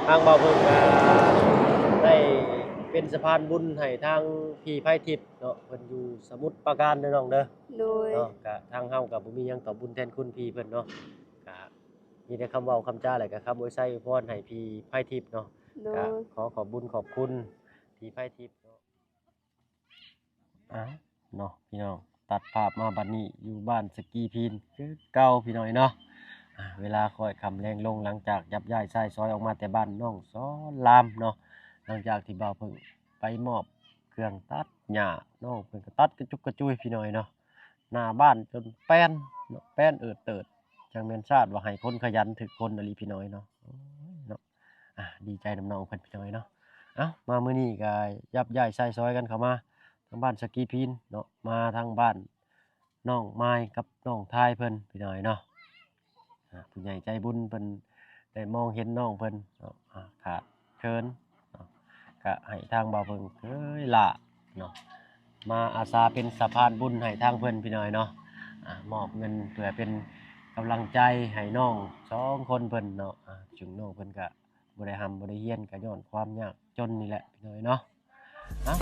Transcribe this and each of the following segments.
ທາງບ່າວເພິ່ງກະໄດ້ເປັນສະພານບຸນໃຫ້ທາງພີ່ໄພທິບເນາະ ເພິ່ນຢູ່ສະໝຸດປາການເດີນ້ອງເດີ. ໂດຍ ເນາະ ກະທາງເຮົາກະບໍ່ມີຫຍັງຕອບບຸນແທນຄຸນພີ່ເພິ່ນເນາະ ກະມີແຕ່ຄຳເວົ້າຄຳຈາ ແລະກະຄຳອວຍໄຊອວຍພອນໃຫ້ພີ່ໄພທິບເນາະ. ໂດຍ ກະຂໍຂອບບຸນຂອບຄຸນພີ່ໄພທິບເນາະ. ອ້າວ ເນາະພີ່ນ້ອງ ຕັດພາບມາບັດນີ້ຢູ່ບ້ານສະກີພີນຄືເກົ່າພີ່ນ້ອງເນາະ. ອາ ເວລາຄ່ອຍຄ່ຳແລງລົງ ຫຼັງຈາກຍັບຍ້າຍຊາຍຊອຍອອກມາແຕ່ບ້ານນ້ອງສອນລາມເນາະ ຫຼັງຈາກທີ່ບ່າວເພິ່ງໄປມອບເຄື່ອງຕັດຫຍ້າ ນ້ອງເພິ່ນກໍຕັດກະຈຸກກະຈຸຍພີ່ນ້ອງເນາະ. ໜ້າບ້ານຈົນແປ້ນເນາະ ແປ້ນເອີດເຕີດ ຈັ່ງແມ່ນຊາດວ່າໃຫ້ຄົນຂະຫຍັນຖືກຄົນອີ່ຫຼີພີ່ນ້ອງເນາະ. ໂອ້ຍເນາະ ອາ ດີໃຈນຳນ້ອງເພິ່ນພີ່ນ້ອງເນາະ. ເອົ້າ ມາມື້ນີ້ກໍຍັບຍ້າຍຊາຍຊອຍກັນເຂົ້າມາທາງບ້ານສະກີພີນເນາະ ມາທາງບ້ານນ້ອງມາຍກັບນ້ອງທາຍເພິ່ນພີ່ນ້ອງເນາະ. ອາ ຜູ້ໃຫຍ່ໃຈບຸນເພິ່ນໄດ້ມອງເຫັນນ້ອງເພິ່ນເນາະ ອາ ຂາດເຂີນເນາະ ກະໃຫ້ທາງບ່າວເພິ່ງເຄີຍຫຼ້າເນາະ ມາອາສາເປັນສະພານບຸນໃຫ້ທາງເພິ່ນພີ່ນ້ອງເນາະ. ອາ ມອບເງິນເພື່ອເປັນກຳລັງໃຈໃຫ້ນ້ອງສອງຄົນເພິ່ນເນາະ. ອາ ເຊິ່ງນ້ອງເພິ່ນກະ ບໍ່ໄດ້ຮ່ຳບໍ່ໄດ້ຮຽນ ກໍຍ້ອນຄວາມຍາກຈົນນີ້ແຫຼະພີ່ນ້ອງເນາະ. ເອົ້າ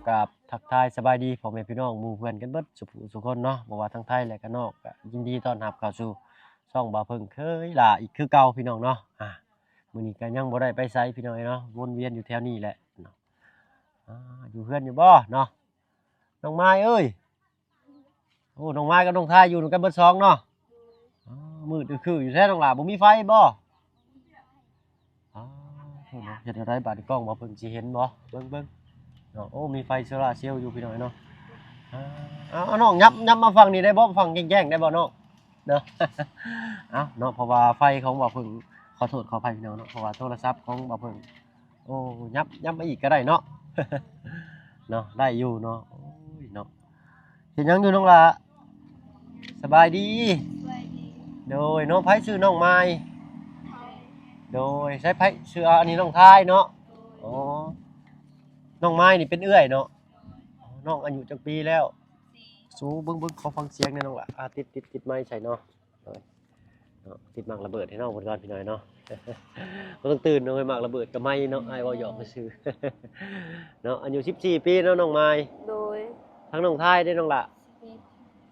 ກາບທັກທາຍສະບາຍດີພໍ່ແມ່ພີ່ນ້ອງໝູ່ເພື່ອນກັນເບິດສູ່ຜູ້ສູ່ຄົນເນາະ ບໍ່ວ່າທາງໄທ ແລະ ກະນອກ ກະຍິນດີຕ້ອນຮັບເຂົ້າສູ່ຊ່ອງບ່າວເພິ່ງເຄີຍຫຼ້າອີກຄືເກົ່າພີ່ນ້ອງເນາະ. ອາ ມື້ນີ້ກໍຍັງບໍ່ໄດ້ໄປໃສພີ່ນ້ອງເນາະ ວົນວຽນຢູ່ແຖວນີ້ແຫຼະເນາະ. ອາ ຢູ່ເຮືອນຢູ່ບໍ່ເນາະ ນ້ອງມາຍເອີຍ? ໂອ້ ນ້ອງມາຍກັບນ້ອງທາຍຢູ່ນຳກັນເບິດສອງເນາະ. ອາ ມືດອຶຄືຢູ່ແທ້ນ້ອງຫຼ້າ ບໍ່ມີໄຟບໍ່? ອາ ໂທດເນາະ ເຮັດແນວໃດບາດນີ້ ກ້ອງບ່າວເພິ່ງຊິເຫັນບໍ່? ເບິ່ງໆ ເນາະ. ໂອ້ ມີໄຟໂຊລາເຊວຢູ່ພີ່ນ້ອງເນາະ. ອາ ເອົາ ເອົາ ນ້ອງ ຫຍັບ ຫຍັບມາຝັ່ງນີ້ໄດ້ບໍ່? ຝັ່ງແຈ້ງໆ ໄດ້ບໍ່ນ້ອງ? ເນາະ ເອົາເນາະ ເພາະວ່າໄຟຂອງບ່າວເພິ່ງ ຂໍໂທດຂໍອະໄພພີ່ນ້ອງເນາະ ເພາະວ່າໂທລະສັບຂອງບ່າວເພິ່ງ ໂອ້ ຫຍັບ ຫຍັບມາອີກກໍໄດ້ເນາະ ເນາະ ໄດ້ຢູ່ເນາະ. ໂອ້ຍເນາະ ເຮັດຫຍັງຢູ່ນ້ອງຫຼ້າ? ສະບາຍດີ ສະບາຍດີ. ໂດຍ ນ້ອງໃຜ? ຊື່ນ້ອງມາຍ. ໂດຍ ໃສໃຜຊື່? ອາ ອັນນີ້ນ້ອງທາຍເນາະ. ໂດຍ ອໍ ນ້ອງມາຍນີ້ເປັນເອື້ອຍເນາະ. ນ້ອງອາຍຸຈັກປີແລ້ວ? ສູ ເບິ່ງໆ ຂໍຟັງສຽງແດ່ນ້ອງຫຼ້າ. ອາ ຕິດ ຕິດ ຕິດໄມໃສ່ເນາະ. ເນາະ ຕິດໝາກລະເບີດໃຫ້ນ້ອງເພິ່ນກ່ອນພີ່ນ້ອງເນາະ. ບໍ່ຕ້ອງຕື່ນເນາະ ໝາກລະເບີດກັບໄມເນາະ ອ້າຍເວົ້າຫຍອກຊື່ໆ ເນາະ. ອາຍຸສິບສີ່ປີເນາະນ້ອງມາຍ. ໂດຍ ທາງນ້ອງທາຍເດ້ນ້ອງຫຼ້າ?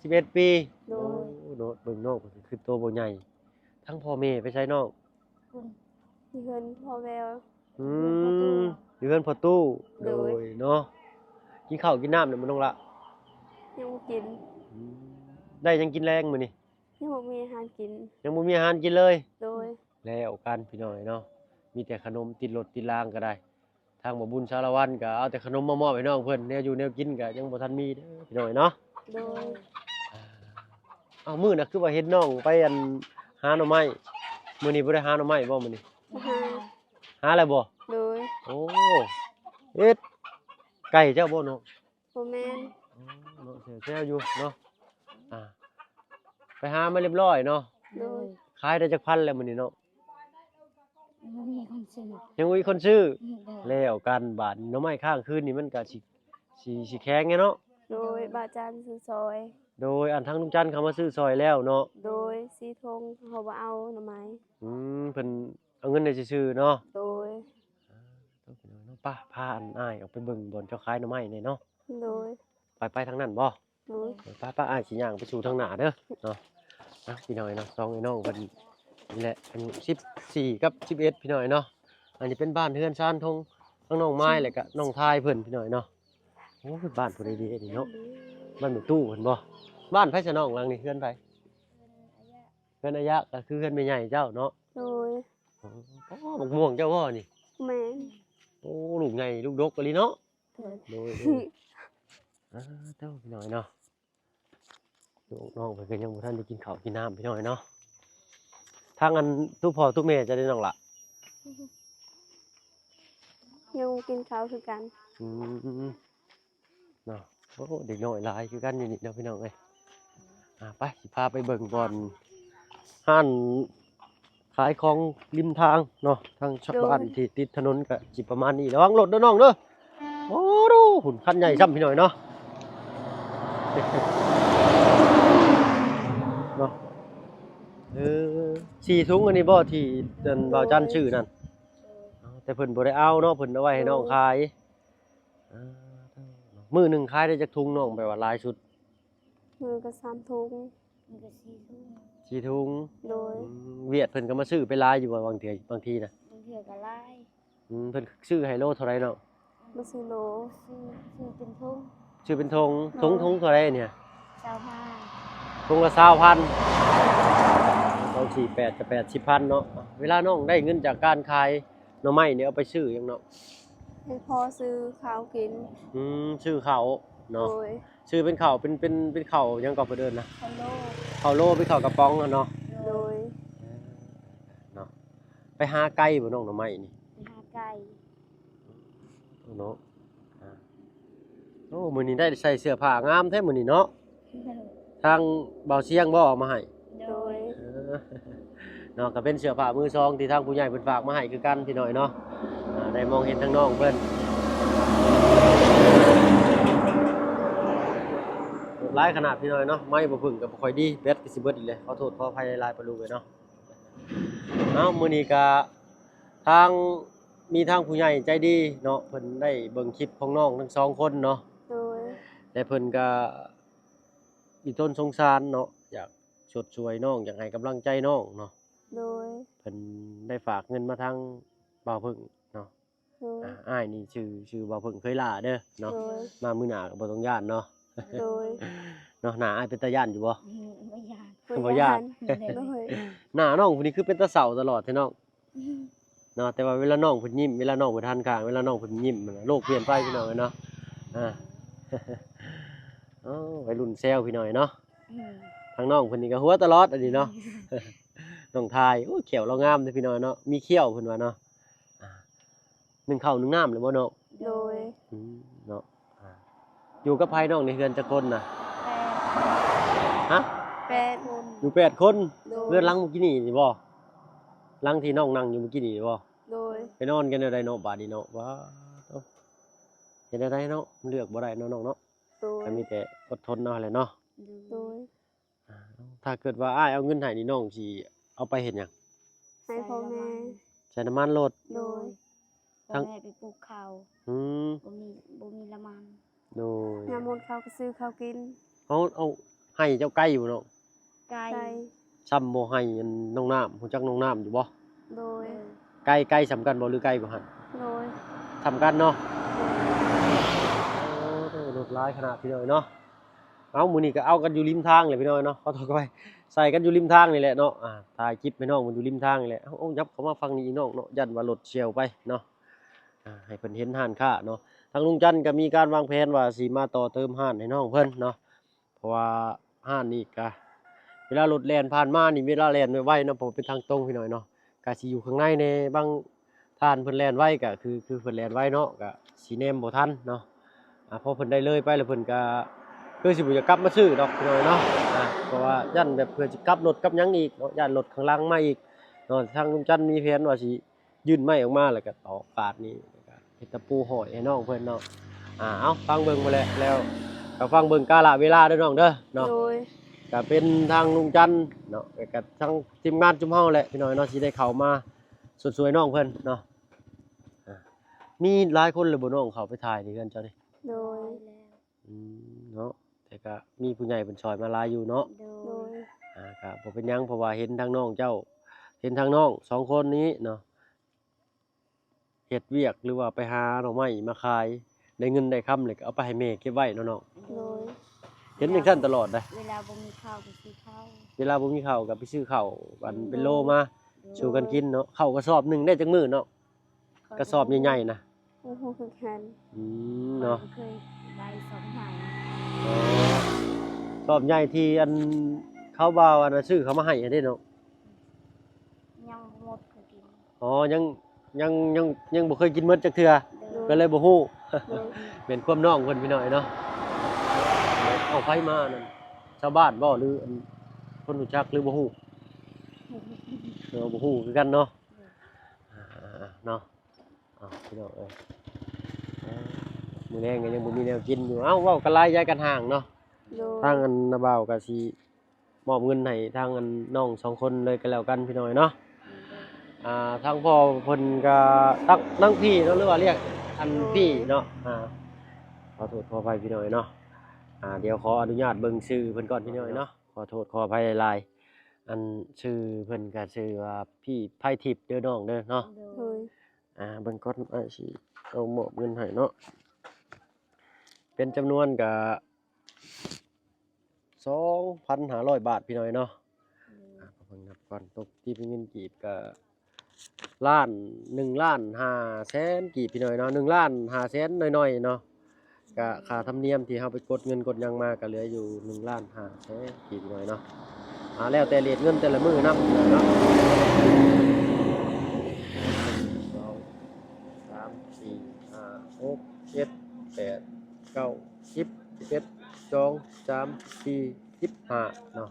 ສິບເອັດ ສິບເອັດປີ. ໂດຍ ໂອ້ ເນາະ ເບິ່ງນ້ອງເພິ່ນຄືໂຕບໍ່ໃຫຍ່. ທາງພໍ່ແມ່ໄປໃສນ້ອງ? ຢູ່ເຮືອນພໍ່ແວວ. ອືມ ຢູ່ເຮືອນພໍ່ຕູ້. ໂດຍ ໂດຍເນາະ. ກິນເຂົ້າກິນນ້ຳແລ້ວບໍ່ນ້ອງຫຼ້າ? ຍັງບໍ່ກິນ. ອືມ ໄດ້ຫຍັງກິນແລງມື້ນີ້? ຍັງບໍ່ມີອາຫານກິນ. ຍັງບໍ່ມີອາຫານກິນເລີຍ? ໂດຍ ແລ້ວກັນພີ່ນ້ອງເນາະ ມີແຕ່ຂະໜົມຕິດລົດຕິດລາງກໍໄດ້. ທາງບໍ່ບຸນສາລະວັນກໍເອົາແຕ່ຂະໜົມມາມອບໃຫ້ນ້ອງເພິ່ນ ແນວຢູ່ແນວກິນກໍຍັງບໍ່ທັນມີເດີພີ່ນ້ອງເນາະ. ໂດຍ ເອົາ ມື້ນະຄືວ່າເຫັນນ້ອງໄປອັນຫາໜໍ່ໄມ້ ມື້ນີ້ບໍ່ໄດ້ຫາໜໍ່ໄມ້ບໍ່ມື້ນີ້? ຫາ ຫາແລ້ວບໍ່? ໂດຍ ໂອ້ ເຮັດ ໄກ່ເຈົ້າບໍ່ນ້ອງ? ບໍ່ແມ່ນ ອໍ ເນາະ ແຊວໆ ຢູ່ເນາະ. ອ່າ ໄປຫາມາຮຽບຮ້ອຍເນາະ. ໂດຍ ຂາຍໄດ້ຈັກພັນແລ້ວມື້ນີ້ເນາະ? ຍັງບໍ່ມີຄົນຊື້ ຍັງບໍ່ມີຄົນຊື້. ໂດຍ ແລ້ວກັນບາດນີ້ ໜໍ່ໄມ້ຄ້າງຄືນນີ້ມັນກະຊິ ຊິ ຊິແຂງແດ່ເນາະ. ໂດຍ ບາດຈານຊື້ຊອຍ. ໂດຍ ອັນທາງລຸງຈັນເຂົາມາຊື້ຊອຍແລ້ວເນາະ. ໂດຍ ສີ່ຖົງ ເຮົາບໍ່ເອົາໜໍ່ໄມ້. ອືມ ເພິ່ນເອົາເງິນໃຫ້ຊື່ໆ ເນາະ. ໂດຍ ອ່າ ໂຕພີ່ນ້ອງເນາະ ໄປ ພາອັນອ້າຍອອກໄປເບິ່ງບ່ອນເຈົ້າຂາຍໜໍ່ໄມ້ແດ່ເນາະ. ໂດຍ ໄປ ໄປທາງນັ້ນບໍ່? ໂດຍ ໄປ ໄປ ອ້າຍຊິຍ່າງໄປສູ່ທາງໜ້າເດີເນາະ. ອ່ະ ພີ່ນ້ອງເນາະ ສອງໄອ້ນ້ອງເພິ່ນນີ້ແຫຼະ ອາຍຸສິບສີ່ກັບສິບເອັດ ພີ່ນ້ອງເນາະ. ອັນນີ້ເປັນບ້ານເຮືອນຊານຂອງ ທັງນ້ອງມາຍ ແລະກະນ້ອງທາຍເພິ່ນ ພີ່ນ້ອງເນາະ. ໂອ້ຍ ບ້ານຜູ້ໃດເດນີ້ເນາະ ບ້ານແມ່ຕູ້ເພິ່ນບໍ່? ບ້ານໃຜຊະນ້ອງຫຼັງນີ້? ເຮືອນໃຜ? ເຮືອນອາຍະ ກໍຄືເຮືອນແມ່ໃຫຍ່ເຈົ້າເນາະ. ໂດຍ ໂອ້ ບັກມ່ວງເຈົ້າບໍ່ນີ້? ແມ່ນ ໂອ້ ລູກໃຫຍ່ລູກດົກອີ່ຫຼີເນາະ. ໂດຍ ໂດຍ ໂດຍ ອ່າ ເຈົ້າ ພີ່ນ້ອງເນາະ ລູກນ້ອງເພິ່ນກໍຍັງບໍ່ທັນໄດ້ກິນເຂົ້າກິນນ້ຳ ພີ່ນ້ອງເນາະ. ທາງອັນ ຕູ່ພໍ່ຕູ່ແມ່ເຈົ້າເດນ້ອງຫຼ້າ? ຍັງບໍ່ກິນເຂົ້າຄືກັນ. ອືມ ເນາະ ໂອ້ ເດັກນ້ອຍຫຼາຍຄືກັນຢູ່ນີ້ເນາະ ພີ່ນ້ອງເອີຍ. ອ່າ ໄປ ຊິພາໄປເບິ່ງບ່ອນຮ້ານຂາຍຂອງລິມທາງເນາະ ທາງຊາວ ໂດຍ ບ້ານທີ່ຕິດຖະໜົນກໍຊິປະມານນີ້. ລະວັງລົດເດີນ້ອງເດີ. ໂອ້ໂຫ ພຸ້ນຄັນໃຫຍ່ຊ້ຳພີ່ນ້ອງເນາະ ເນາະ. ເອີ ສີ່ຖົງອັນນີ້ບໍ່ທີ່ອັນບ່າວຈັນຊື້ນັ້ນ? ແຕ່ເພິ່ນບໍ່ໄດ້ເອົາເນາະ ເພິ່ນເອົາໄວ້ໃຫ້ນ້ອງຂາຍ. ເອີ ມື້ໜຶ່ງຂາຍໄດ້ຈັກຖົງນ້ອງ ແບບວ່າຫຼາຍສຸດ? ມື້ກໍສາມຖົງ ມື້ກໍສີ່ຖົງ ສີ່ຖົງ. ໂດຍ. ອືມ ຫວຽດເພິ່ນກໍມາຊື້ໄປຫຼາຍຢູ່ບໍ່ ບາງເທື່ອ ບາງທີນະ? ບາງເທື່ອກໍຫຼາຍ. ອືມ ເພິ່ນຊື້ໃຫ້ໂລເທົ່າໃດນ້ອງ? ມາຊື້ໂລ ຊື້ ຊື້ເປັນຖົງ ຊື້ເປັນຖົງ. ໂດຍ. ຖົງ ຖົງເທົ່າໃດນີ້? ຊາວພັນ ຖົງລະຊາວພັນ ສອງ ສີ່ ແປດ ກໍແປດສິບພັນເນາະ. ເວລານ້ອງໄດ້ເງິນຈາກການຂາຍໜໍ່ໄມ້ນີ້ ເອົາໄປຊື້ຫຍັງນ້ອງ? ໃຫ້ພໍ່ຊື້ເຂົ້າກິນ. ອືມ ຊື້ເຂົ້າເນາະ. ໂດຍ. ຊື້ເປັນເຂົ້າ ເປັນ ເປັນ ເປັນເຂົ້າຫຍັງກໍເພິ່ນເອີ້ນນະ? ເຂົ້າໂລ ເຂົ້າໂລ ເປັນເຂົ້າກະປ໋ອງຫັ້ນເນາະ. ໂດຍ. ເອີ ເນາະ ໄປຫາໄກບໍ່ນ້ອງ ໜໍ່ໄມ້ນີ້? ໄປຫາໄກ ເນາະ. ອ່າ ໂອ້ ມື້ນີ້ໄດ້ໃສ່ເສື້ອຜ້າງາມແທ້ມື້ນີ້ເນາະ. ໂດຍ. ທາງບ່າວຊຽງບໍ່ເອົາມາໃຫ້? ໂດຍ. ເອີ ເນາະ ກໍເປັນເສື້ອຜ້າມືສອງທີ່ທາງຜູ້ໃຫຍ່ເພິ່ນຝາກມາໃຫ້ຄືກັນພີ່ນ້ອງເນາະ. ອ່າ ໄດ້ມອງເຫັນທາງນ້ອງເພິ່ນ ຫຼາຍຂະໜາດພີ່ນ້ອງເນາະ. ໄມບໍ່ເພິ່ງກໍບໍ່ຄ່ອຍດີ ແບັດກໍຊິເບິດອີກແລ້ວ. ຂໍໂທດຂໍອະໄພຫຼາຍໆ ປ້າລຸງເອີຍເນາະ. ເອົາ ມື້ນີ້ກໍທາງ ມີທາງຜູ້ໃຫຍ່ໃຈດີເນາະ ເພິ່ນໄດ້ເບິ່ງຄລິບຂອງນ້ອງທັງສອງຄົນເນາະ. ໂດຍ. ແລະເພິ່ນກໍອີ່ຕົນສົງສານເນາະ ຢາກຊົດຊ່ວຍນ້ອງ ຢາກໃຫ້ກຳລັງໃຈນ້ອງເນາະ. ໂດຍ. ເພິ່ນໄດ້ຝາກເງິນມາທາງບ່າວເພິ່ງເນາະ. ໂດຍ. ອ່າ ອ້າຍນີ້ຊື່ ຊື່ບ່າວເພິ່ງເຄີຍຫຼ້າເດີເນາະ. ໂດຍ. ມາມື້ໜ້າກໍບໍ່ຕ້ອງຢ້ານເນາະ. ໂດຍ. ເນາະ ໜ້າອ້າຍເປັນຕາຢ້ານຢູ່ບໍ່? ອືມ ບໍ່ຢ້ານ ບໍ່ຢ້ານ. ໂດຍ. ໜ້ານ້ອງຜູ້ນີ້ຄືເປັນຕາເສົ້າຕະຫຼອດແທ້ນ້ອງ. ເນາະ ແຕ່ວ່າເວລານ້ອງເພິ່ນຍິ້ມ ເວລານ້ອງເພິ່ນຫັນຂ້າງ ເວລານ້ອງເພິ່ນຍິ້ມ ໂລກປ່ຽນໄປພີ່ນ້ອງເອີຍເນາະ. ອ່າ ໂອ້ ໄວລຸ້ນແຊວພີ່ນ້ອງເອີຍເນາະ. ອືມ ທາງນ້ອງເພິ່ນນີ້ກໍຫົວຕະຫຼອດອັນນີ້ເນາະ. ອືມ ນ້ອງທາຍ ໂອ້ ແຂ້ວລາວງາມເດ້ພີ່ນ້ອງເນາະ ມີຂ້ຽວເພິ່ນວ່າເນາະ. ອ່າ ໜຶ້ງເຂົ້າໜຶ້ງນ້ຳແລ້ວບໍ່ນ້ອງ? ໂດຍ. ອືມ ເນາະ. ອ່າ ຢູ່ກັບໃຜນ້ອງໃນເຮືອນຈັກຄົນນະ? ແປດ. ຮະ? ແປດຄົນ. ຢູ່ແປດຄົນ. ໂດຍ. ເຮືອນຫຼັງມື້ກີ້ນີ້ນີ້ບໍ່? ຫຼັງທີ່ນ້ອງນັ່ງຢູ່ມື້ກີ້ນີ້ບໍ່? ໂດຍ. ໄປນອນກັນແນວໃດເນາະບາດນີ້ເນາະ? ວ້າ ເຮັດແນວໃດເນາະ ມັນເລືອກບໍ່ໄດ້ເນາະນ້ອງເນາະ. ໂດຍ. ກໍມີແຕ່ອົດທົນເອົາຫັ້ນແຫຼະເນາະ. ໂດຍ. ອ່າ ຖ້າເກີດວ່າອ້າຍເອົາເງິນໃຫ້ນີ້ ນ້ອງຊິເອົາໄປເຮັດຫຍັງ? ໃຫ້ພໍ່ແມ່. ໃສ່ນ້ຳມັນລົດ. ໂດຍ. ທັງ ພໍ່ແມ່ໄປປູກເຂົ້າ. ອືມ ບໍ່ມີ ບໍ່ມີນ້ຳມັນ. ໂດຍ. ຍາມໝົດເຂົ້າກໍຊື້ເຂົ້າກິນ. ເອົາ ເອົາ ໄຮ່ເຈົ້າໄກຢູ່ບໍ່ນ້ອງ? ໄກ. ໄກ. ຊ່ຳບໍ່ໄຮ່ອັນນ້ອງນ້ຳ ຮູ້ຈັກນ້ອງນ້ຳຢູ່ບໍ່? ໂດຍ. ໄກ ໄກຊ່ຳກັນບໍ່ ຫຼືໄກກວ່າຫັ້ນ? ໂດຍ. ຊ່ຳກັນເນາະ. ໂອ້ ລົດຫຼາຍຂະໜາດພີ່ນ້ອງເນາະ. ເອົ້າ ມື້ນີ້ກໍເອົາກັນຢູ່ລິມທາງແຫຼະພີ່ນ້ອງເນາະ ຂໍໂທດຂໍອະໄພ ໃສ່ກັນຢູ່ລິມທາງນີ້ແຫຼະເນາະ. ອ່າ ຖ່າຍຄລິບໃຫ້ນ້ອງເພິ່ນຢູ່ລິມທາງນີ້ແຫຼະ. ເອົາ ເອົາ ຫຍັບເຂົ້າມາຝັ່ງນີ້ອີກນ້ອງເນາະ ຢ້ານວ່າລົດສ່ຽວໄປເນາະ. ອ່າ ໃຫ້ເພິ່ນເຫັນຮ້ານຄ້າເນາະ. ທາງລຸງຈັນກໍມີການວາງແຜນວ່າຊິມາຕໍ່ເຕີມຮ້ານໃຫ້ນ້ອງເພິ່ນເນາະ ເພາະວ່າຮ້ານນີ້ກະ ເວລາລົດແລ່ນຜ່ານມານີ້ ເວລາແລ່ນໄວໆເນາະ ເພາະວ່າເປັນທາງຕົງພີ່ນ້ອງເນາະ. ກະຊິຢູ່ຂ້າງໃນແດ່ ບາງທ່ານເພິ່ນແລ່ນໄວກະຄື ຄືເພິ່ນແລ່ນໄວເນາະ ກະຊິແນມບໍ່ທັນເນາະ. ອ່າ ພໍເພິ່ນໄດ້ເລີຍໄປແລ້ວ ເພິ່ນກະຄືຊິບໍ່ຢາກກັບມາຊື້ດອກພີ່ນ້ອງເນາະ. ອ່າ ເພາະວ່າຢ້ານແບບເພິ່ນຊິກັບລົດກັບຫຍັງອີກເນາະ ຢ້ານລົດຂ້າງຫຼັງມາອີກເນາະ. ທາງລຸງຈັນມີແຜນວ່າຊິ ຍື່ນໄມ້ອອກມາ ແລ້ວກໍຕອກປາດນີ້ ແລ້ວກໍເຮັດຕະປູຫ້ອຍໃຫ້ນ້ອງເພິ່ນເນາະ. ອ່າ ເອົາ ຟັງເບິ່ງພຸ້ນແຫຼະ ແລ້ວກໍຟັງເບິ່ງກາລະເວລາເດີນ້ອງເດີເນາະ. ໂດຍ. ກໍເປັນທາງລຸງຈັນເນາະ ແລ້ວກໍທາງທີມງານຈຸມເຮົາແຫຼະພີ່ນ້ອງເນາະ ຊິໄດ້ເຂົ້າມາຊົດຊ່ວຍນ້ອງເພິ່ນເນາະ. ອ່າ ມີຫຼາຍຄົນແລ້ວບໍ່ນ້ອງ ເຂົ້າໄປຖ່າຍໃນເຮືອນເຈົ້ານີ້? ໂດຍ. ອືມ ເນາະ ແຕ່ກະມີຜູ້ໃຫຍ່ເພິ່ນຊ່ອຍມາຫຼາຍຢູ່ເນາະ. ໂດຍ. ອ່າ ກະບໍ່ເປັນຫຍັງ ເພາະວ່າເຫັນທາງນ້ອງເຈົ້າ ເຫັນທາງນ້ອງສອງຄົນນີ້ເນາະ ເຮັດວຽກ ຫຼືວ່າໄປຫາໜໍ່ໄມ້ມາຂາຍ ໄດ້ເງິນໄດ້ຄຳ ແລ້ວກໍເອົາໄປໃຫ້ແມ່ເກັບໄວ້ເນາະນ້ອງ. ໂດຍ. ເຫັນຈັ່ງຊັ້ນຕະຫຼອດເດ້. ເວລາບໍ່ມີເຂົ້າກໍຊື້ເຂົ້າ ເວລາບໍ່ມີເຂົ້າກໍໄປຊື້ເຂົ້າ ອັນ ໂດຍ ເປັນໂລມາ ໂດຍ ສູ່ກັນກິນເນາະ. ເຂົ້າກະສອບໜຶ່ງໄດ້ຈັກມື້ເນາະ? ກະສອບໃຫຍ່ໆນະ? ບໍ່ຮູ້ຄືກັນ. ອືມ ເນາະ ເຄີຍໄດ້ສອບໃຫຍ່. ອໍ ສອບໃຫຍ່ທີ່ອັນ ເຂົາບ່າວອັນນັ້ນຊື້ເຂົ້າມາໃຫ້ຫັ້ນເດ້ເນາະ? ຍັງບໍ່ໝົດເຄີຍກິນ. ອໍ ຍັງ ຍັງ ຍັງ ຍັງບໍ່ເຄີຍກິນໝົດຈັກເທື່ອ. ໂດຍ. ກໍເລີຍບໍ່ຮູ້. ໂດຍ. ແມ່ນຄວາມນ້ອງເພິ່ນພີ່ນ້ອງເນາະ. ເອົາ ໃຜມານັ້ນ ຊາວບ້ານບໍ່ ຫຼືອັນ ຄົນຮູ້ຈັກ ຫຼືບໍ່ຮູ້? ເອີ ບໍ່ຮູ້ຄືກັນເນາະ. ໂດຍ. ອ່າ ເນາະ ເອົາ ພີ່ນ້ອງເອີຍ ເອີ ມື້ແລງກໍຍັງບໍ່ມີແນວກິນຢູ່. ເອົ້າ ເວົ້າກັນຫຼາຍຢາຍກັນຫ່າງເນາະ. ໂດຍ ທາງອັນນ້າບ່າວກໍຊິມອບເງິນໃຫ້ທາງອັນນ້ອງສອງຄົນເລີຍກໍແລ້ວກັນພີ່ນ້ອງເນາະ. ອ່າ ທາງພໍ່ເພິ່ນກໍຕັກນາງພີ່ເນາະ ຫຼືວ່າລຽກອັນ ໂດຍ ພີ່ເນາະ. ອ່າ ຂໍໂທດຂໍອະໄພພີ່ນ້ອງເນາະ. ອ່າ ດຽວຂໍອະນຸຍາດເບິ່ງຊື່ເພິ່ນກ່ອນພີ່ນ້ອງເນາະ. ຂໍໂທດຂໍອະໄພຫຼາຍໆ. ອັນຊື່ເພິ່ນກໍຊື່ວ່າພີ່ໄພທິບເດີນ້ອງເດີເນາະ. ໂດຍ ໂດຍ ອ່າ ເບິ່ງກ່ອນ ອ້າຍຊິເອົາມອບເງິນໃຫ້ເນາະ. ເປັນຈຳນວນກະສອງພັນຫ້າຮ້ອຍບາດພີ່ນ້ອງເນາະ. ໂດຍ ອ່າ ເບິ່ງນັບກ່ອນ ຕົກຕີເປັນເງິນກີບກະລ້ານ ໜຶ່ງລ້ານຫ້າແສນກີບພີ່ນ້ອງເນາະ. ໜຶ່ງລ້ານຫ້າແສນໜ້ອຍໆເນາະ. ກະຄ່າທຳນຽມທີ່ເຮົາໄປກົດເງິນກົດຫຍັງມາ ກະເຫຼືອຢູ່ໜຶ່ງລ້ານຫ້າແສນກີບໜ້ອຍເນາະ. ອ່າ ແລ້ວແຕ່ເຣດເງິນແຕ່ລະມື້ນຳເນາະ. ໜຶ່ງ ສອງ ສາມ ສີ່ ຫ້າ ຫົກ ເຈັດ ແປດ ເກົ້າ ສິບ ສິບເອັດ ສິບສອງ ສິບສາມ ສິບສີ່ ສິບຫ້າເນາະ.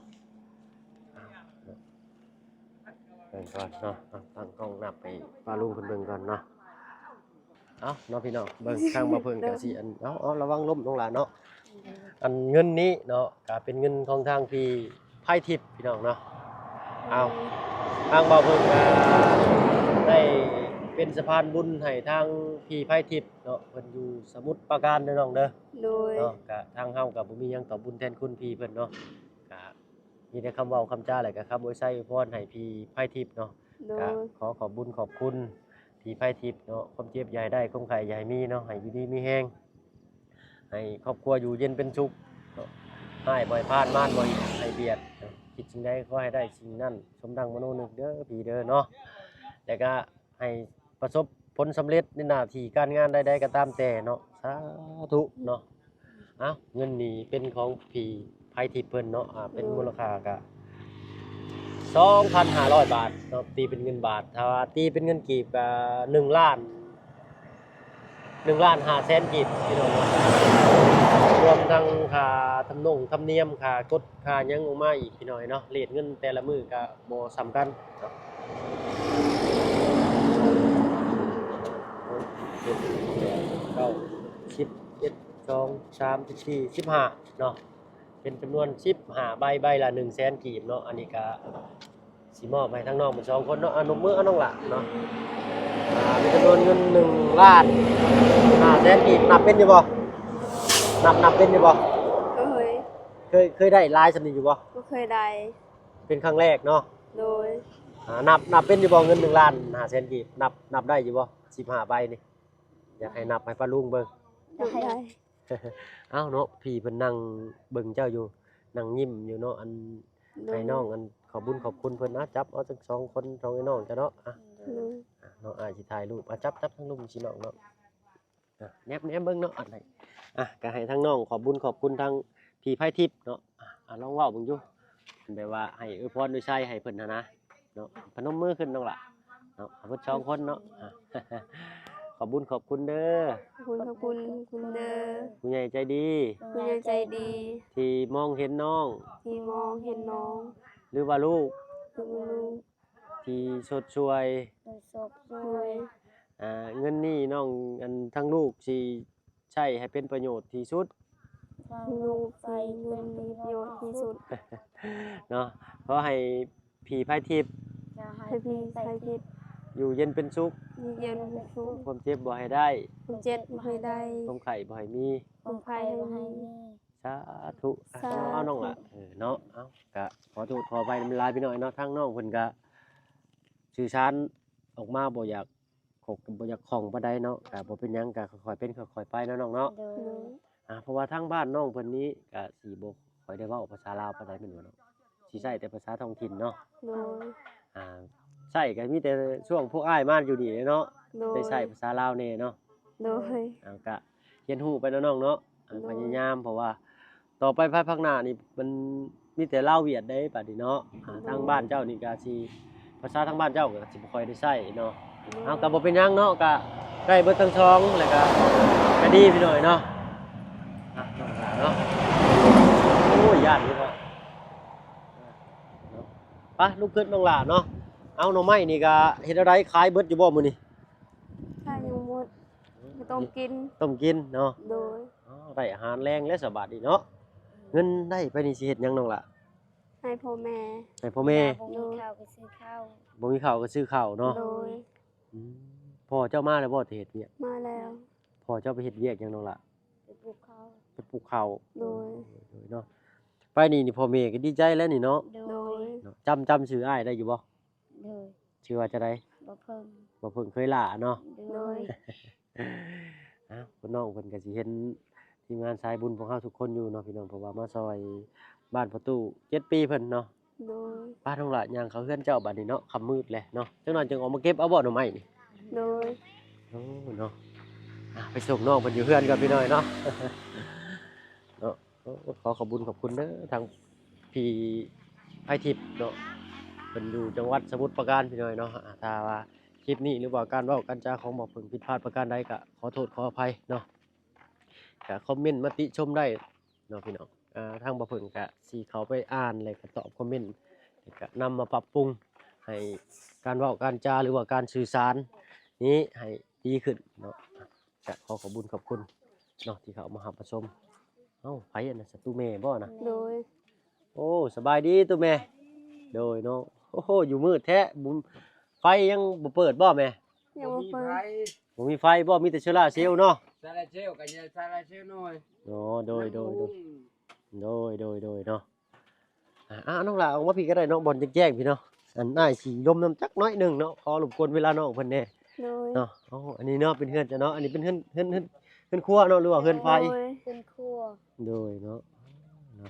ເບິ່ງກ່ອນເນາະ ເອົາຕັ້ງກ້ອງນັບໃຫ້ປ້າລຸງເພິ່ນເບິ່ງກ່ອນເນາະ. ເອົາເນາະພີ່ນ້ອງ ເບິ່ງທາງບ່າວເພິ່ນກະຊິອັນ ເອົາ ເອົາ ລະວັງລົ້ມນ້ອງຫຼ້າເນາະ. ອັນເງິນນີ້ເນາະ ກະເປັນເງິນຂອງທາງພີ່ໄພທິບພີ່ນ້ອງເນາະ. ເອົາ ທາງບ່າວເພິ່ນກະໄດ້ເປັນສະພານບຸນໃຫ້ທາງພີ່ໄພທິບເນາະ ເພິ່ນຢູ່ສະໝຸດປາການເດີນ້ອງເດີ. ໂດຍ ເນາະ ກະທາງເຮົາກະບໍ່ມີຫຍັງຕອບບຸນແທນຄຸນພີ່ເພິ່ນເນາະ. ກະ ມີແຕ່ຄຳເວົ້າຄຳຈາ ແລະກະຄຳອວຍໄຊອວຍພອນໃຫ້ພີ່ໄພທິບເນາະ. ໂດຍ ກະຂໍຂອບບຸນຂອບຄຸນພີ່ໄພທິບເນາະ. ຄວາມເຈັບຢ່າໃຫ້ໄດ້ ຄວາມໄຂ້ຢ່າໃຫ້ມີເນາະ. ໃຫ້ຢູ່ດີມີແຮງ ໃຫ້ຄອບຄົວຢູ່ເຢັນເປັນສຸກເນາະ. ຮ້າຍບໍ່ໃຫ້ຜ່ານ ມານບໍ່ໃຫ້ບຽດເນາະ. ຄິດສິ່ງໃດຂໍໃຫ້ໄດ້ສິ່ງນັ້ນ ສົມດັ່ງມະໂນນຶກເດີພີ່ເດີເນາະ. ແລະກະ ໃຫ້ປະສົບຜົນສຳເລັດໃນໜ້າທີ່ການງານໃດໆກໍຕາມແຕ່ເນາະ. ສາທຸເນາະ. ເອົ້າ ເງິນນີ້ເປັນຂອງພີ່ໄພທິບເພິ່ນເນາະ. ອ່າ ເປັນ ໂດຍ ມູນລະຄ່າກະສອງພັນຫ້າຮ້ອຍບາດເນາະ ຕີເປັນເງິນບາດ. ຖ້າວ່າຕີເປັນເງິນກີບກະໜຶ່ງລ້ານ ໜຶ່ງລ້ານຫ້າແສນກີບພີ່ນ້ອງເນາະ. ລວມທັງຄ່າທຳນົງທຳນຽມ ຄ່າກົດ ຄ່າຫຍັງອອກມາອີກພີ່ນ້ອງເນາະ. ເຣດເງິນແຕ່ລະມື້ກະບໍ່ສ່ຳກັນເນາະ. ເຈັດ ແປດ ເກົ້າ ສິບ ສິບເອັດ ສິບສອງ ສິບສາມ ສິບສີ່ ສິບຫ້າເນາະ. ເປັນຈຳນວນສິບຫ້າໃບ ໃບລະໜຶ່ງແສນກີບເນາະ. ອັນນີ້ກະຊິມອບໃຫ້ທາງນ້ອງເພິ່ນສອງຄົນເນາະ. ອະນຸບມືເອົານ້ອງຫຼ້າເນາະ. ອ່າ ເປັນຈຳນວນເງິນໜຶ່ງລ້ານຫ້າແສນກີບ. ນັບເປັນຢູ່ບໍ່? ນັບ ນັບເປັນຢູ່ບໍ່? ເຄີຍ ເຄີຍ ເຄີຍໄດ້ຫຼາຍສ່ຳນີ້ຢູ່ບໍ່? ບໍ່ເຄີຍໄດ້. ເປັນຄັ້ງແລກເນາະ. ໂດຍ ອ່າ ນັບ ນັບເປັນຢູ່ບໍ່ ເງິນໜຶ່ງລ້ານຫ້າແສນກີບ? ນັບ ນັບໄດ້ຢູ່ບໍ່ ສິບຫ້າໃບນີ້? ຢາກໃຫ້ນັບໃຫ້ປ້າລຸງເບິ່ງ. ໄດ້ ໄດ້. ເອົ້າເນາະ ພີ່ເພິ່ນນັ່ງເບິ່ງເຈົ້າຢູ່ ນັ່ງຍິ້ມຢູ່ເນາະ. ອັນ ໂດຍ ໃຫ້ນ້ອງອັນຂອບບຸນຂອບຄຸນເພິ່ນ. ອ່ະ ຈັບເອົາທັງສອງຄົນ ສອງໄອ້ນ້ອງເຈົ້າເນາະ. ອ່ະ ໂດຍ ອ່ະ ນ້ອງອາຍຊິຖ່າຍຮູບ. ອ່ະ ຈັບ ຈັບທາງລຸ່ມຊິນ້ອງເນາະ. ອ່ະ ແນບ ແນມເບິ່ງເນາະ. ອັນໃດ ອ່ະ ກະໃຫ້ທາງນ້ອງຂອບບຸນຂອບຄຸນທາງພີ່ໄພທິບເນາະ. ອ່ະ ອ່ະ ລອງເວົ້າເບິ່ງຢູ່ ແບບວ່າໃຫ້ອວຍພອນອວຍໄຊໃຫ້ເພິ່ນຫັ້ນນະເນາະ. ພະນົມມືຂຶ້ນນ້ອງຫຼ້າເນາະ ເອົາເບິດສອງຄົນເນາະ. ອ່ະ ຂອບບຸນຂອບຄຸນເດີ ຂອບຄຸນ ຂອບຄຸນຄຸນເດີ ຜູ້ໃຫຍ່ໃຈດີ ຜູ້ໃຫຍ່ໃຈດີ ທີ່ມອງເຫັນນ້ອງ ທີ່ມອງເຫັນນ້ອງ ຫຼືວ່າລູກ ຫຼືວ່າລູກ ທີ່ຊົດຊ່ວຍ ທີ່ຊົດຊ່ວຍ. ອ່າ ເງິນນີ້ນ້ອງ ອັນ ທາງລູກຊິໃຊ້ໃຫ້ເປັນປະໂຫຍດທີ່ສຸດ ທາງລູກໃຊ້ເງິນນີ້ປະໂຫຍດທີ່ສຸດເນາະ. ຂໍໃຫ້ພີ່ໄພທິບ ຂໍໃຫ້ພີ່ໄພທິບ ຢູ່ເຢັນເປັນສຸກ ຢູ່ເຢັນເປັນສຸກ ຄວາມເຈັບບໍ່ໃຫ້ໄດ້ ຄວາມເຈັບບໍ່ໃຫ້ໄດ້ ຄວາມໄຂ້ບໍ່ໃຫ້ມີ ຄວາມໄຂ້ບໍ່ໃຫ້ມີ. ສາທຸ ສາທຸ ເອົານ້ອງຫຼ້າ ເອີເນາະ. ເອົາ ກະຂໍໂທດຂໍອະໄພນຳຫຼາຍໆ ພີ່ນ້ອງເນາະ. ທາງນ້ອງເພິ່ນກະສື່ສານອອກມາບໍ່ຢາກ ບໍ່ຢາກຄ່ອງປານໃດເນາະ. ກະບໍ່ເປັນຫຍັງ ກະຄ່ອຍໆເປັນຄ່ອຍໆໄປເນາະນ້ອງເນາະ. ໂດຍ ອ່າ ເພາະວ່າທາງບ້ານນ້ອງເພິ່ນນີ້ກະຊິບໍ່ຄ່ອຍໄດ້ເວົ້າພາສາລາວປານໃດແມ່ນບໍ່ເນາະ? ຊິໃຊ້ແຕ່ພາສາທ້ອງຖິ່ນເນາະ. ໂດຍ ອ່າ ໃຊ້ກະມີແຕ່ຊ່ວງພວກອ້າຍມາຢູ່ນີ້ເນາະ. ໂດຍ ໄດ້ໃຊ້ພາສາລາວແດ່ເນາະ. ໂດຍ ອ່າ ກະຮຽນຮູ້ໄປເນາະນ້ອງເນາະ. ອ່າ ໂດຍ ພະຍາຍາມ ເພາະວ່າຕໍ່ໄປພາຍພາກໜ້ານີ້ມັນມີແຕ່ລາວຫວຽດເດ້ບາດນີ້ເນາະ. ອ່າ ໂດຍ ທາງບ້ານເຈົ້ານີ້ກະຊິ ພາສາທາງບ້ານເຈົ້າກະຊິບໍ່ຄ່ອຍໄດ້ໃຊ້ເນາະ. ໂດຍ ເອົາ ກະບໍ່ເປັນຫຍັງເນາະ ກະໄດ້ເບິດທັງສອງ ແລ້ວກະ ກະດີພີ່ນ້ອງເນາະ. ອ່ະ ນ້ອງຫຼ້າເນາະ ໂອ້ຍ ຢ້ານຢູ່ເນາະ. ເນາະ ໄປ ລຸກຂຶ້ນນ້ອງຫຼ້າເນາະ. ເອົາ ໜໍ່ໄມ້ນີ້ກະເຮັດແນວໃດ ຂາຍເບິດຢູ່ບໍ່ມື້ນີ້? ຂາຍຍັງບໍ່ໝົດ. ຕົ້ມກິນ ຕົ້ມກິນເນາະ. ໂດຍ. ອໍ ໄດ້ອາຫານແລງແລ້ວສະບາດນີ້ເນາະ. ເງິນໄດ້ໄປນີ້ຊິເຮັດຫຍັງນ້ອງຫຼ້າ? ໃຫ້ພໍ່ແມ່ ໃຫ້ພໍ່ແມ່. ບໍ່ມີເຂົ້າກໍຊື້ເຂົ້າ ບໍ່ມີເຂົ້າກໍຊື້ເຂົ້າເນາະ. ໂດຍ. ອືມ ພໍ່ເຈົ້າມາແລ້ວບໍ່ ແຕ່ເຮັດວຽກ? ມາແລ້ວ. ພໍ່ເຈົ້າໄປເຮັດວຽກຫຍັງນ້ອງຫຼ້າ? ໄປປູກເຂົ້າ ໄປປູກເຂົ້າ. ໂດຍ. ໂດຍເນາະ. ໄປນີ້ ນີ້ພໍ່ແມ່ກໍດີໃຈແລ້ວນີ້ເນາະ. ໂດຍ. ເນາະ ຈຳ ຈຳຊື່ອ້າຍໄດ້ຢູ່ບໍ່? ໂດຍ. ຊື່ວ່າຈັ່ງໃດ? ບໍ່ເພິ່ງ ບໍ່ເພິ່ງເຄີຍຫຼ້າເນາະ. ໂດຍ. ອ້າວ ພີ່ນ້ອງເພິ່ນກໍຊິເຫັນທີມງານສາຍບຸນພວກເຮົາທຸກຄົນຢູ່ເນາະພີ່ນ້ອງ ເພາະວ່າມາຊ່ອຍບ້ານພໍ່ຕູ້ເຈັດປີເພິ່ນເນາະ. ໂດຍ. ປ້າ ນ້ອງຫຼ້າ ຍ່າງເຂົ້າເຮືອນເຈົ້າບາດນີ້ເນາະ ຄ່ຳມືດແລ້ວເນາະ ຈັກໜ້ອຍຈຶ່ງອອກມາເກັບເອົາບໍ່ໜໍ່ໄມ້ນີ້? ໂດຍ. ໂອ້ ເນາະ ອ່ະ ໄປສົ່ງນ້ອງເພິ່ນຢູ່ເຮືອນກ່ອນພີ່ນ້ອງເນາະ. ເນາະ ໂອ້ ຂໍຂອບບຸນຂອບຄຸນເດີ ທາງພີ່ໄພທິບເນາະ ເພິ່ນຢູ່ຈັງຫວັດສະໝຸດປາການພີ່ນ້ອງເນາະ. ອ່າ ຖ້າວ່າຄລິບນີ້ ຫຼືວ່າການເວົ້າການຈາຂອງບໍ່ເພິ່ງຜິດພາດປະການໃດ ກໍຂໍໂທດຂໍອະໄພເນາະ ກໍຄອມເມັນມະຕິຊົມໄດ້ເນາະພີ່ນ້ອງ. ອ່າ ທາງບໍ່ເພິ່ງກະຊິເຂົ້າໄປອ່ານ ແລະກະຕອບຄອມເມັນ ແລະກະນຳມາປັບປຸງໃຫ້ການເວົ້າການຈາ ຫຼືວ່າການສື່ສານນີ້ໃຫ້ດີຂຶ້ນເນາະ. ກະຂໍຂອບບຸນຂອບຄຸນເນາະ ທີ່ເຂົ້າມາຮັບມາຊົມ. ເອົ້າ ໃຜອັນນັ້ນ ສະຕູແມ່ບໍ່ນະ? ໂດຍ. ໂອ້ ສະບາຍດີຕູ້ແມ່. ໂດຍເນາະ. ໂອ້ໂຫ ຢູ່ມືດແທ້ ບຸ ໄຟຍັງບໍ່ເປີດບໍ່ແມ່? ຍັງບໍ່ເປີດ. ບໍ່ມີໄຟບໍ່? ມີແຕ່ໂຊລາເຊວເນາະ. ໂຊລາເຊວ ກໍຍັງໂຊລາເຊວໜ້ອຍ. ອໍ ໂດຍ ໂດຍ ໂດຍ ນ້ຳພຸ້ງ. ໂດຍ ໂດຍ ໂດຍເນາະ. ອ່າ ນ້ອງຫຼ້າອອກມາພີ້ກໍໄດ້ເນາະ ບ່ອນແຈ້ງໆພີ້ເນາະ. ອັນອ້າຍຊິລົມນຳຈັກໜ້ອຍໜຶ່ງເນາະ ຂໍລົບກວນເວລານ້ອງເພິ່ນແດ່. ໂດຍ. ເນາະ ເອົາ ອັນນີ້ເນາະ ເປັນເຮືອນເຈົ້າເນາະ ອັນນີ້ເປັນເຮືອນ ເຮືອນ ເຮືອນ ເຮືອນຄົວເນາະ ຫຼືວ່າເຮືອນໄຟ? ໂດຍ ເຮືອນຄົວ. ໂດຍເນາະ ເນາະ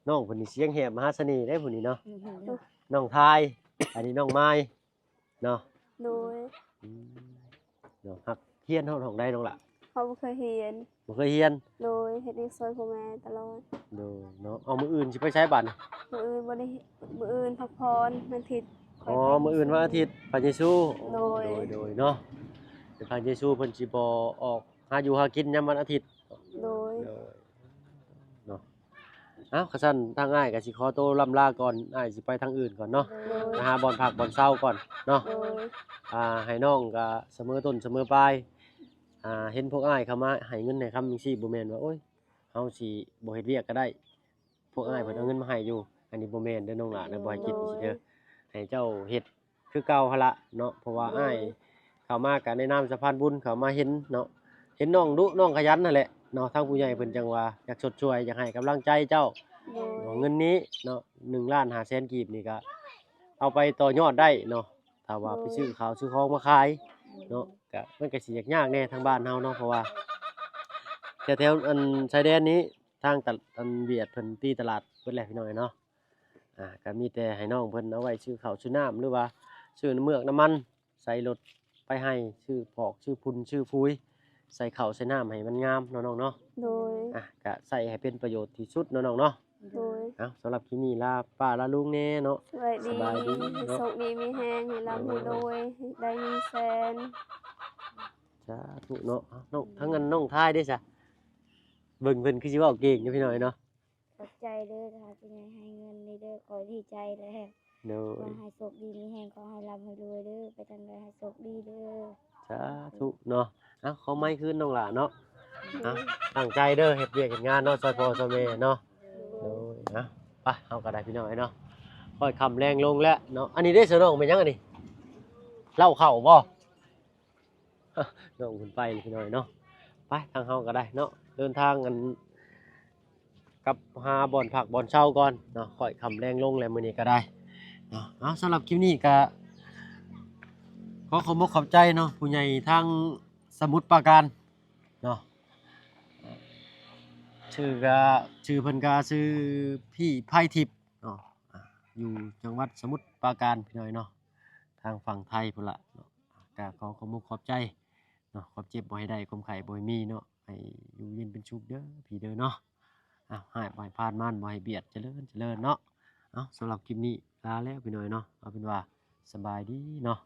ນ້ອງເພິ່ນນີ້ສຽງແຫບມະຫາສະເໜ່ເດ້ຜູ້ນີ້ເນາະ. ອືຮຶ ນ້ອງທາຍ ອັນນີ້ນ້ອງມາຍ ເນາະ. ໂດຍ. ອືມ ເນາະ ຮັກຮຽນຮອດຫ້ອງໃດນ້ອງຫຼ້າ? ເຮົາບໍ່ເຄີຍຮຽນ. ບໍ່ເຄີຍຮຽນ. ໂດຍ. ເຮັດວຽກຊ່ວຍພໍ່ແມ່ຕະຫຼອດ. ໂດຍເນາະ. ເອົາ ມື້ອື່ນຊິໄປໃສບາດນີ້? ມື້ອື່ນບໍ່ໄດ້ ມື້ອື່ນພັກຜ່ອນ ວັນອາທິດ. ອໍ ມື້ອື່ນວັນອາທິດ ພະເຢຊູ. ໂດຍ ໂດຍ ໂດຍເນາະ. ເປັນພະເຢຊູເພິ່ນຊິບໍ່ອອກຫາຢູ່ຫາກິນຍາມວັນອາທິດ. ໂດຍ ໂດຍເນາະ. ເອົ້າ ຄັນຊັ້ນທາງອ້າຍກໍຊິຂໍໂຕລ່ຳລາກ່ອນ ອ້າຍຊິໄປທາງອື່ນກ່ອນເນາະ. ໂດຍ. ໄປຫາບ່ອນພັກບ່ອນເຊົາກ່ອນເນາະ. ໂດຍ. ອ່າ ໃຫ້ນ້ອງກໍສະເໝີຕົ້ນສະເໝີປາຍ ອ່າ ເຫັນພວກອ້າຍເຂົ້າມາໃຫ້ເງິນໃຫ້ຄຳຈັ່ງຊີ້ ບໍ່ແມ່ນວ່າ ໂອ້ຍ ເຮົາຊິບໍ່ເຮັດວຽກກໍໄດ້ ພວກອ້າຍເພິ່ນເອົາເງິນມາໃຫ້ຢູ່. ອັນນີ້ບໍ່ແມ່ນເດີນ້ອງຫຼ້າເດີ ບໍ່ໃຫ້ຄິດຈັ່ງຊີ້ເດີ. ໂດຍ. ໃຫ້ເຈົ້າເຮັດ ຄືເກົ່າຫັ້ນລະເນາະ ເພາະວ່າ ໂດຍ ອ້າຍເຂົ້າມາກະໃນນາມສະພານບຸນ ເຂົ້າມາເຫັນເນາະ ເຫັນນ້ອງດຸນ້ອງຂະຫຍັນຫັ້ນແຫຼະເນາະ ທາງຜູ້ໃຫຍ່ເພິ່ນຈັ່ງວ່າຢາກຊົດຊ່ວຍ ຢາກໃຫ້ກຳລັງໃຈເຈົ້າ. ໂດຍ. ເນາະ ເງິນນີ້ເນາະ ໜຶ່ງລ້ານຫ້າແສນກີບນີ້ກະເອົາໄປຕໍ່ຍອດໄດ້ເນາະ ຖ້າວ່າ ໂດຍ ໄປຊື້ເຂົ້າຊື້ຂອງມາຂາຍເນາະ. ໂດຍ. ກະມັນກະຊິຍາກໆແດ່ທາງບ້ານເຮົາເນາະ ເພາະວ່າແຖວໆ ອັນຊາຍແດນນີ້ ທາງຕະ ອັນຫວຽດເພິ່ນຕີຕະຫຼາດເບິດແລ້ວພີ່ນ້ອງເອີຍເນາະ. ອ່າ ກໍມີແຕ່ໃຫ້ນ້ອງເພິ່ນເອົາໄວ້ຊື້ເຂົ້າຊື້ນ້ຳ ຫຼືວ່າຊື້ນ້ຳເມືອກນ້ຳມັນ ໃສ່ລົດໄປໄຮ່ ຊື້ຜອກຊື້ຝຸ່ນຊື້ຝຸ່ນ ໃສ່ເຂົ້າໃສ່ນ້ຳໃຫ້ມັນງາມເນາະນ້ອງເນາະ. ໂດຍ. ອ່າ ກໍໃຊ້ໃຫ້ເປັນປະໂຫຍດທີ່ສຸດເນາະນ້ອງເນາະ. ໂດຍ. ເອົ້າ ສຳລັບຄລິບນີ້ລາປ້າລາລຸງແດ່ເນາະ. ສະບາຍດີ ສະບາຍດີເນາະ. ໃຫ້ໂຊກດີມີແຮງ ໃຫ້ລ່ຳໃຫ້ລວຍ ໃຫ້ໄດ້ເງິນແສນ. ສາທຸເນາະ. ເອົ້າ ນ້ອງ ອືມ ທາງນັ້ນນ້ອງທາຍເດ້ຊະ ເບິ່ງເພິ່ນຄືຊິເວົ້າເກັ່ງຢູ່ພີ່ນ້ອງເອີຍເນາະ. ຂອບໃຈເດີ ຖ້າຜູ້ໃຫຍ່ໃຫ້ເງິນນີ້ເດີ ຂ້ອຍດີໃຈແລ້ວ. ໂດຍ. ຂໍໃຫ້ໂຊກດີມີແຮງ ຂໍໃຫ້ລ່ຳໃຫ້ລວຍເດີ ໄປທາງໃດໃຫ້ໂຊກດີເດີ. ສາທຸເນາະ. ເອົາ ຂໍໄມຄືນນ້ອງຫຼ້າເນາະ. ໂດຍ. ເອົາ ຕັ້ງໃຈເດີ ເຮັດວຽກເຮັດງານເນາະ ຊ່ອຍພໍ່ຊ່ອຍແມ່ເນາະ. ໂດຍ. ໂດຍ. ເອົາ ໄປ ເຮົາກໍໄດ້ພີ່ນ້ອງເອີຍເນາະ ຄ່ອຍຄ່ຳແລງລົງແລ້ວເນາະ. ອັນນີ້ເດ້ ສະນ້ອງ ແມ່ນຫຍັງອັນນີ້ ເຫຼົ້າເຂົ້າບໍ່? ນ້ອງເພິ່ນໄປແລ້ວພີ່ນ້ອງເນາະ. ໄປ ທາງເຮົາກໍໄດ້ເນາະ ເດີນທາງກັນກັບຫາບ່ອນພັກບ່ອນເຊົາກ່ອນເນາະ ຄ່ອຍຄ່ຳແລງລົງແລ້ວມື້ນີ້ກໍໄດ້ເນາະ. ເອົາ ສຳລັບຄລິບນີ້ກໍຂໍຂອບອົກຂອບໃຈເນາະ ຜູ້ໃຫຍ່ທາງສະໝຸດປາການເນາະ ຊື່ກໍ ຊື່ເພິ່ນກໍຊື່ພີ່ໄພທິບເນາະ ອ່າ ຢູ່ຈັງຫວັດສະໝຸດປາການພີ່ນ້ອງເນາະ ທາງຝັ່ງໄທພຸ້ນລະເນາະ. ກໍຂໍຂອບອົກຂອບໃຈ ເນາະ ຄວາມເຈັບບໍ່ໃຫ້ໄດ້ ຄວາມໄຂ້ບໍ່ໃຫ້ມີເນາະ ໃຫ້ຢູ່ເຢັນເປັນສຸກເດີພີ່ເດີເນາະ. ເອົາ ຮ້າຍບໍ່ໃຫ້ຜ່ານ ມານບໍ່ໃຫ້ບຽດ ຈະເລີນ ຈະເລີນເນາະ. ເອົາ ສຳລັບຄລິບນີ້ລາແລ້ວພີ່ນ້ອງເນາະ ເອົາເປັນວ່າສະບາຍດີເນາະ.